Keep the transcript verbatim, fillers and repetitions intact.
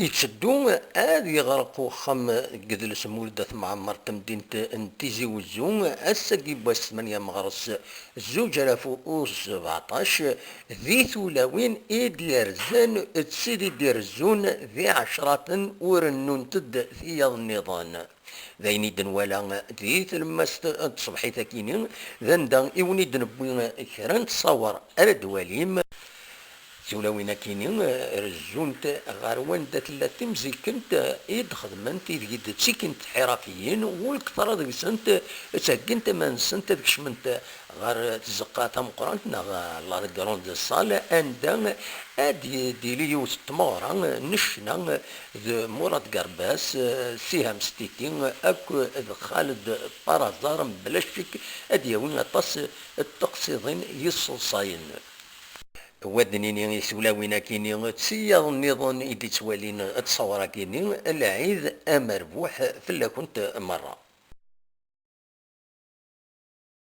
Itteddu ad yeɣreq uxxam deg idles Mulud At Mɛemmer n temdint n Tizi Wezzu, ass-agi n wass tmanya meɣres zuǧ alaf u sbeɛṭac, di tulawin i d-yerzan d tid i d-irezzun di ɛecraten ur rennunt-d tiyaḍ nniḍen. D ayen i d-nwala di tlemmast n tṣebḥit akini, d anda i wen-id-newwi kra n tṣawer ara d-twalim. Tulawin akini rezzunt ɣer wanda tella timzikkent i d-xedment ideg i d-ttikkint tḥirafiyin, u lketṛa deg-sent ttheggint iman-nsent ad kecment ɣer tzeqqa tameqqrant neɣ la grande salle, anda ad d-, d-tili yiwet n tmeɣra n ccna d Murad Garbas, Siham Stiti akked Xaled Parazar, mebla ccek ad d-yawi aṭas n teqsiḍin yesseḍsayen. Wa d-nini i tulawin akini d tiyaḍ nniḍen i d-ittwalin ttṣawer akini, lɛid amerbuḥ fell-akent merra.